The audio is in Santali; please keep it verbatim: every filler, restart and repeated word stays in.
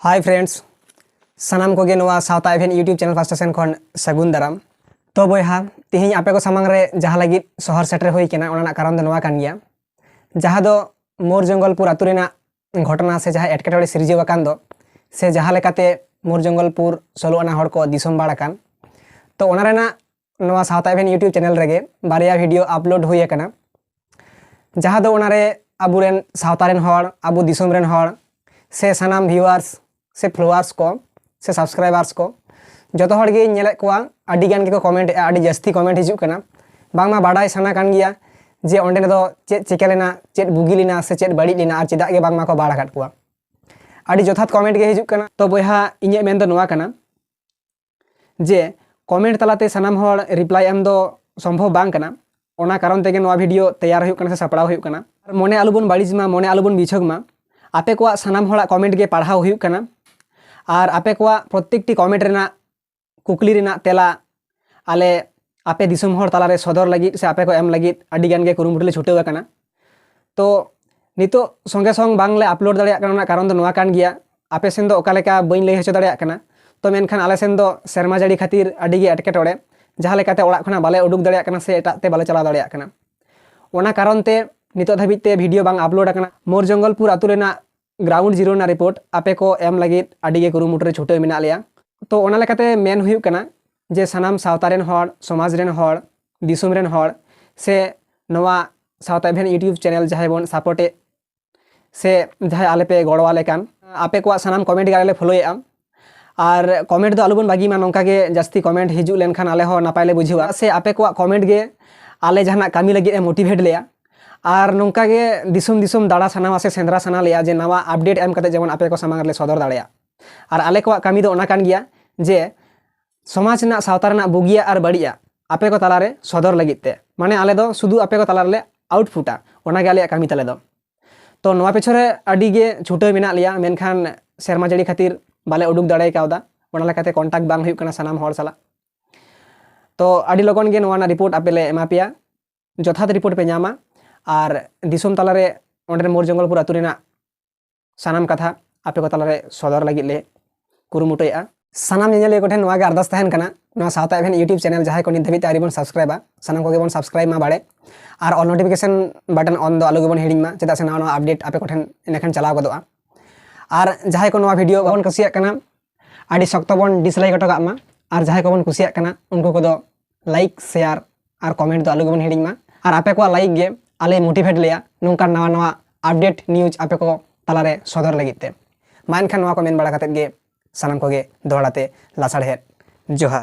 Hi friends, ᱥᱟᱱᱟᱢ ᱠᱚᱜᱮ ᱱᱚᱣᱟ ᱥᱟᱶᱛᱟ ᱮᱵᱷᱮᱱ YouTube channel ᱯᱟᱥᱴᱟ ᱥᱮᱱ ᱠᱷᱚᱱ ᱥᱟᱹᱜᱩᱱ ᱫᱟᱨᱟᱢ᱾ ᱛᱚ ᱵᱚᱭᱦᱟ, ᱛᱤᱦᱤᱧ ᱟᱯᱮ ᱠᱚ ᱥᱟᱢᱟᱝ ᱨᱮ ᱡᱟᱦᱟᱸ ᱞᱟᱹᱜᱤᱫ ᱥᱚᱦᱚᱨ ᱥᱮᱴᱮᱨ ᱦᱩᱭ ᱠᱟᱱᱟ, ᱚᱱᱟ ᱨᱮᱱᱟᱜ ᱠᱟᱨᱚᱱ ᱫᱚ ᱱᱚᱣᱟ ᱠᱟᱱ ᱜᱮᱭᱟ, ᱡᱟᱦᱟᱸ ᱫᱚ ᱢᱳᱨ ᱡᱚᱝᱜᱚᱞᱯᱩᱨ ᱟᱹᱛᱩ ᱨᱮᱱᱟᱜ ᱜᱷᱚᱴᱚᱱᱟ ᱥᱮ ᱡᱟᱦᱟᱸ ᱮᱴᱠᱮᱴᱚᱬᱮ ᱥᱤᱨᱡᱟᱹᱣ ᱟᱠᱟᱱ ᱫᱚ, ᱥᱮ ᱡᱟᱦᱟᱸ ᱞᱮᱠᱟᱛᱮ ᱢᱳᱨ ᱡᱚᱝᱜᱚᱞᱯᱩᱨ ᱥᱳᱞᱳ ᱟᱱᱟ ᱦᱚᱲ ᱠᱚ ᱫᱤᱥᱚᱢ ᱵᱟᱲ ᱟᱠᱟᱱ, ᱛᱚ ᱚᱱᱟ ᱨᱮᱱᱟᱜ ᱱᱚᱣᱟ ᱥᱟᱶᱛᱟ ᱮᱵᱷᱮᱱ YouTube channel ᱨᱮᱜᱮ ᱵᱟᱨᱭᱟ video upload ᱦᱩᱭ ᱟᱠᱟᱱᱟ, ᱡᱟᱦᱟᱸ ᱫᱚ ᱚᱱᱟᱨᱮ ᱟᱵᱚᱨᱮᱱ ᱥᱟᱶᱛᱟ ᱨᱮᱱ ᱦᱚᱲ, ᱟᱵᱚ ᱫᱤᱥᱚᱢ ᱨᱮᱱ ᱦᱚᱲ, ᱥᱮ ᱥᱟᱱᱟᱢ viewers ᱥᱮ followers ᱠᱚ ᱥᱮ subscribers ᱠᱚ, ᱡᱚᱛᱚ ᱦᱚᱲ ᱜᱮᱧ ᱧᱮᱞᱮᱫ ᱠᱚᱣᱟ, ᱟᱹᱰᱤ ᱜᱟᱱ ᱜᱮᱠᱚ comment ᱮᱫᱼᱟ, ᱟᱹᱰᱤ ᱡᱟᱹᱥᱛᱤ comment ᱦᱤᱡᱩᱜ ᱠᱟᱱᱟ᱾ ᱵᱟᱝᱢᱟ ᱵᱟᱰᱟᱭ ᱥᱟᱱᱟ ᱠᱟᱱ ᱜᱮᱭᱟ ᱡᱮ ᱚᱸᱰᱮ ᱫᱚ ᱪᱮᱫ ᱪᱤᱠᱟᱹ ᱞᱮᱱᱟ, ᱪᱮᱫ ᱵᱩᱜᱤ ᱞᱮᱱᱟ ᱥᱮ ᱪᱮᱫ ᱵᱟᱹᱲᱤᱡ ᱞᱮᱱᱟ, ᱟᱨ ᱪᱮᱫᱟᱜ ᱜᱮ ᱵᱟᱝᱢᱟ ᱠᱚ ᱵᱟᱲ ᱟᱠᱟᱫ ᱠᱚᱣᱟ᱾ ᱟᱹᱰᱤ ᱡᱚᱛᱷᱟᱛ comment ᱜᱮ ᱦᱤᱡᱩᱜ ᱠᱟᱱᱟ᱾ ᱛᱚ ᱵᱚᱭᱦᱟ, ᱤᱧᱟᱹᱜ ᱢᱮᱱ ᱫᱚ ᱱᱚᱣᱟ ᱠᱟᱱᱟ ᱡᱮ comment ᱛᱟᱞᱟᱛᱮ ᱥᱟᱱᱟᱢ ᱦᱚᱲ reply ᱮᱢ ᱫᱚ ᱥᱚᱢᱵᱷᱚᱵ ᱵᱟᱝ ᱠᱟᱱᱟ᱾ ᱚᱱᱟ ᱠᱟᱨᱚᱱ ᱛᱮᱜᱮ ᱱᱚᱣᱟ video ᱛᱮᱭᱟᱨ ᱦᱩᱭᱩᱜ ᱠᱟᱱᱟ ᱥᱮ ᱥᱟᱯᱲᱟᱣ ᱦᱩᱭᱩᱜ ᱠᱟᱱᱟ᱾ ᱟᱨ ᱢᱚᱱᱮ ᱟᱞᱚᱵᱚᱱ ᱵᱟᱹᱲᱤᱡ ᱢᱟ, ᱢᱚᱱᱮ ᱟᱞᱚᱵᱚᱱ ᱵᱤᱪᱷᱚᱠ ᱢᱟ᱾ ᱟᱯᱮ ᱠᱚᱣᱟᱜ ᱥᱟᱱᱟᱢ ᱦᱚᱲᱟᱜ comment ᱜᱮ ᱯᱟᱲᱦᱟᱣ ᱦᱩᱭᱩᱜ ᱠᱟᱱᱟ᱾ ᱟᱨ ᱟᱯᱮ ᱠᱚᱣᱟᱜ ᱯᱨᱚᱛᱮᱠᱴᱤ comment ᱨᱮᱱᱟᱜ ᱠᱩᱠᱞᱤ ᱨᱮᱱᱟᱜ ᱛᱮᱞᱟ ᱟᱞᱮ ᱟᱯᱮ ᱫᱤᱥᱚᱢ ᱦᱚᱲ ᱛᱟᱞᱟᱨᱮ ᱥᱚᱫᱚᱨ ᱞᱟᱹᱜᱤᱫ ᱥᱮ ᱟᱯᱮ ᱠᱚ ᱮᱢ ᱞᱟᱹᱜᱤᱫ ᱟᱹᱰᱤ ᱜᱟᱱ ᱜᱮ ᱠᱩᱨᱩᱢᱩᱴᱩ ᱞᱮ ᱪᱷᱩᱴᱟᱹᱣ ᱟᱠᱟᱱᱟ᱾ ᱛᱚ ᱱᱤᱛᱚᱜ ᱥᱚᱸᱜᱮ ᱥᱚᱝ ᱵᱟᱝᱞᱮ upload ᱫᱟᱲᱮᱭᱟᱜ ᱠᱟᱱᱟ, ᱚᱱᱟ ᱠᱟᱨᱚᱱ ᱫᱚ ᱱᱚᱣᱟ ᱠᱟᱱ ᱜᱮᱭᱟ, ᱟᱯᱮ ᱥᱮᱱ ᱫᱚ ᱚᱠᱟ ᱞᱮᱠᱟ ᱵᱟᱹᱧ ᱞᱟᱹᱭ ᱦᱚᱪᱚ ᱫᱟᱲᱮᱭᱟᱜ ᱠᱟᱱᱟ᱾ ᱛᱚ ᱢᱮᱱᱠᱷᱟᱱ ᱟᱞᱮ ᱥᱮᱱ ᱫᱚ ᱥᱮᱨᱢᱟ ᱡᱟᱹᱲᱤ ᱠᱷᱟᱹᱛᱤᱨ ᱟᱹᱰᱤ ᱜᱮ ᱮᱴᱠᱮᱴᱚᱬᱮ, ᱡᱟᱦᱟᱸ ᱞᱮᱠᱟᱛᱮ ᱚᱲᱟᱜ ᱠᱷᱚᱱᱟᱜ ᱵᱟᱞᱮ ᱩᱰᱩᱠ ᱫᱟᱲᱮᱭᱟᱜ ᱠᱟᱱᱟ ᱥᱮ ᱮᱴᱟᱜ ᱛᱮ ᱵᱟᱞᱮ ᱪᱟᱞᱟᱣ ᱫᱟᱲᱮᱭᱟᱜ ᱠᱟᱱᱟ᱾ ᱚᱱᱟ ᱠᱟᱨᱚᱱ ᱛᱮ ᱱᱤᱛᱚᱜ ᱫᱷᱟᱹᱵᱤᱡ ᱛᱮ video ᱵᱟᱝ upload ᱟᱠᱟᱱᱟ᱾ ᱢᱳᱨ ᱡᱚᱝᱜᱚᱞᱯᱩᱨ ᱟᱹᱛᱩ ᱨᱮᱱᱟᱜ ground zero ᱨᱮᱱᱟᱜ report ᱟᱯᱮ ᱠᱚ ᱮᱢ ᱞᱟᱹᱜᱤᱫ ᱟᱹᱰᱤ ᱜᱮ ᱠᱩᱨᱩᱢᱩᱴᱩ ᱨᱮ ᱪᱷᱩᱴᱟᱹᱣ ᱢᱮᱱᱟᱜ ᱞᱮᱭᱟ᱾ ᱛᱚ ᱚᱱᱟ ᱞᱮᱠᱟᱛᱮ ᱢᱮᱱ ᱦᱩᱭᱩᱜ ᱠᱟᱱᱟ ᱡᱮ ᱥᱟᱱᱟᱢ ᱥᱟᱶᱛᱟ ᱨᱮᱱ ᱦᱚᱲ, ᱥᱚᱢᱟᱡᱽ ᱨᱮᱱ ᱦᱚᱲ, ᱫᱤᱥᱚᱢ ᱨᱮᱱ ᱦᱚᱲ, ᱥᱮ ᱱᱚᱣᱟ ᱥᱟᱶᱛᱟ ᱮᱵᱷᱮᱱ YouTube channel ᱡᱟᱦᱟᱸᱭ ᱵᱚᱱ support ᱮᱫ ᱥᱮ ᱡᱟᱦᱟᱸᱭ ᱟᱞᱮ ᱯᱮ ᱜᱚᱲᱚ ᱟᱞᱮ ᱠᱟᱱ, ᱟᱯᱮ ᱠᱚᱣᱟᱜ ᱥᱟᱱᱟᱢ comment ᱜᱮ ᱟᱞᱮ ᱞᱮ follow ᱮᱫᱼᱟ᱾ ᱟᱨ comment ᱫᱚ ᱟᱞᱚᱵᱚᱱ ᱵᱟᱹᱜᱤ ᱢᱟ, ᱱᱚᱝᱠᱟ ᱜᱮ ᱡᱟᱹᱥᱛᱤ comment ᱦᱤᱡᱩᱜ ᱞᱮᱱᱠᱷᱟᱱ ᱟᱞᱮ ᱦᱚᱸ ᱱᱟᱯᱟᱭ ᱞᱮ ᱵᱩᱡᱷᱟᱹᱣᱟ, ᱥᱮ ᱟᱯᱮ ᱠᱚᱣᱟᱜ comment ᱜᱮ ᱟᱞᱮ ᱡᱟᱦᱟᱱᱟᱜ ᱠᱟᱹᱢᱤ ᱞᱟᱹᱜᱤᱫ ᱮ motivate ᱞᱮᱭᱟ᱾ ᱟᱨ ᱱᱚᱝᱠᱟ ᱜᱮ ᱫᱤᱥᱚᱢ ᱫᱤᱥᱚᱢ ᱫᱟᱬᱟ ᱥᱟᱱᱟᱣᱟ ᱥᱮ ᱥᱮᱸᱫᱽᱨᱟ ᱥᱟᱱᱟ ᱞᱮᱭᱟ ᱡᱮ ᱱᱟᱣᱟ update ᱮᱢ ᱠᱟᱛᱮ ᱡᱮᱢᱚᱱ ᱟᱯᱮ ᱠᱚ ᱥᱟᱢᱟᱝ ᱨᱮᱞᱮ ᱥᱚᱫᱚᱨ ᱫᱟᱲᱮᱭᱟᱜ᱾ ᱟᱨ ᱟᱞᱮ ᱠᱚᱣᱟᱜ ᱠᱟᱹᱢᱤ ᱫᱚ ᱚᱱᱟ ᱠᱟᱱ ᱜᱮᱭᱟ ᱡᱮ ᱥᱚᱢᱟᱡᱽ ᱨᱮᱱᱟᱜ, ᱥᱟᱶᱛᱟ ᱨᱮᱱᱟᱜ ᱵᱩᱜᱤᱭᱟᱜ ᱟᱨ ᱵᱟᱹᱲᱤᱡᱟᱜ ᱟᱯᱮ ᱠᱚ ᱛᱟᱞᱟᱨᱮ ᱥᱚᱫᱚᱨ ᱞᱟᱹᱜᱤᱫ ᱛᱮ, ᱢᱟᱱᱮ ᱟᱞᱮ ᱫᱚ ᱥᱩᱫᱷᱩ ᱟᱯᱮ ᱠᱚ ᱛᱟᱞᱟ ᱨᱮᱞᱮ output ᱟ, ᱚᱱᱟᱜᱮ ᱟᱞᱮᱭᱟᱜ ᱠᱟᱹᱢᱤ ᱛᱟᱞᱮ ᱫᱚ᱾ ᱛᱚ ᱱᱚᱣᱟ ᱯᱮᱪᱷᱚᱱ ᱨᱮ ᱟᱹᱰᱤ ᱜᱮ ᱪᱷᱩᱴᱟᱹᱣ ᱢᱮᱱᱟᱜ ᱞᱮᱭᱟ, ᱢᱮᱱᱠᱷᱟᱱ ᱥᱮᱨᱢᱟ ᱡᱟᱹᱲᱤ ᱠᱷᱟᱹᱛᱤᱨ ᱵᱟᱞᱮ ᱩᱰᱩᱠ ᱫᱟᱲᱮ ᱠᱟᱣᱫᱟ, ᱚᱱᱟ ᱞᱮᱠᱟᱛᱮ contact ᱵᱟᱝ ᱦᱩᱭᱩᱜ ᱠᱟᱱᱟ ᱥᱟᱱᱟᱢ ᱦᱚᱲ ᱥᱟᱞᱟᱜ᱾ ᱛᱚ ᱟᱹᱰᱤ ᱞᱚᱜᱚᱱ ᱜᱮ ᱱᱚᱣᱟ ᱨᱮᱱᱟᱜ report ᱟᱯᱮ ᱞᱮ ᱮᱢᱟ ᱯᱮᱭᱟ, ᱡᱚᱛᱷᱟᱛ report ᱯᱮ ᱧᱟᱢᱟ᱾ ᱟᱨ ᱫᱤᱥᱚᱢ ᱛᱟᱞᱟᱨᱮ ᱚᱸᱰᱮ ᱢᱳᱨ ᱡᱚᱝᱜᱚᱞᱯᱩᱨ ᱟᱹᱛᱩ ᱨᱮᱱᱟᱜ ᱥᱟᱱᱟᱢ ᱠᱟᱛᱷᱟ ᱟᱯᱮ ᱠᱚ ᱛᱟᱞᱟᱨᱮ ᱥᱚᱫᱚᱨ ᱞᱟᱹᱜᱤᱫ ᱞᱮ ᱠᱩᱨᱩᱢᱩᱴᱩᱭᱮᱫᱼᱟ᱾ ᱥᱟᱱᱟᱢ ᱧᱮᱧᱮᱞᱤᱭᱟᱹ ᱠᱚᱴᱷᱮᱱ ᱱᱚᱣᱟ ᱜᱮ ᱟᱨᱫᱟᱥ ᱛᱟᱦᱮᱱ ᱠᱟᱱᱟ, ᱱᱚᱣᱟ ᱥᱟᱶᱛᱟ ᱮᱵᱷᱮᱱ YouTube ᱪᱮᱱᱮᱞ ᱡᱟᱦᱟᱸᱭ ᱠᱚ ᱱᱤᱛ ᱫᱷᱟᱹᱵᱤᱡ ᱛᱮ ᱟᱹᱣᱨᱤ ᱵᱚᱱ ᱥᱟᱵᱥᱠᱨᱟᱭᱤᱵᱟ, ᱥᱟᱱᱟᱢ ᱠᱚᱜᱮ ᱵᱚᱱ ᱥᱟᱵᱥᱠᱨᱟᱭᱤᱵ ᱢᱟ ᱵᱟᱲᱮ, ᱟᱨ all notification button on ᱫᱚ ᱟᱞᱚ ᱜᱮᱵᱚᱱ ᱦᱤᱲᱤᱧ ᱢᱟ, ᱪᱮᱫᱟᱜ ᱥᱮ ᱱᱟᱣᱟ ᱱᱟᱣᱟ ᱟᱯᱰᱮᱴ ᱟᱯᱮ ᱠᱚᱴᱷᱮᱱ ᱮᱸᱰᱮᱠᱷᱟᱱ ᱪᱟᱞᱟᱣ ᱜᱚᱫᱚᱜᱼᱟ᱾ ᱟᱨ ᱡᱟᱦᱟᱸᱭ ᱠᱚ ᱱᱚᱣᱟ ᱵᱷᱤᱰᱤᱭᱳ ᱵᱟᱵᱚᱱ ᱠᱩᱥᱤᱭᱟᱜ ᱠᱟᱱᱟ, ᱟᱹᱰᱤ ᱥᱚᱠᱛᱚ ᱵᱚᱱ ᱰᱤᱥᱞᱟᱭᱤᱠ ᱦᱚᱴᱚ ᱠᱟᱜ ᱢᱟ, ᱟᱨ ᱡᱟᱦᱟᱸᱭ ᱠᱚᱵᱚᱱ ᱠᱩᱥᱤᱭᱟᱜ ᱠᱟᱱᱟ ᱩᱱᱠᱩ ᱠᱚᱫᱚ ᱞᱟᱭᱤᱠ, ᱥᱮᱭᱟᱨ ᱟᱨ ᱠᱚᱢᱮᱱᱴ ᱫᱚ ᱟᱞᱚ ᱜᱮᱵᱚᱱ ᱦᱤᱲᱤᱧ ᱢᱟ᱾ ᱟᱨ ᱟᱯᱮ ᱠᱚᱣᱟᱜ ᱞᱟᱭᱤᱠ ᱜᱮ ᱟᱞᱮ ᱢᱳᱴᱤᱵᱷᱮᱴ ᱞᱮᱭᱟ ᱱᱚᱝᱠᱟᱱ ᱱᱟᱣᱟ ᱱᱟᱣᱟ ᱟᱯᱰᱮᱴ ᱱᱤᱭᱩᱡᱽ ᱟᱯᱮ ᱠᱚ ᱛᱟᱞᱟᱨᱮ ᱥᱚᱫᱚᱨ ᱞᱟᱹᱜᱤᱫ ᱛᱮ᱾ ᱢᱟ ᱮᱱᱠᱷᱟᱱ ᱱᱚᱣᱟ ᱠᱚ ᱢᱮᱱ ᱵᱟᱲᱟ ᱠᱟᱛᱮᱫ ᱜᱮ ᱥᱟᱱᱟᱢ ᱠᱚᱜᱮ ᱫᱚᱦᱲᱟ ᱛᱮ ᱞᱟᱥᱟᱲᱦᱮᱫ ᱡᱚᱦᱟᱨ᱾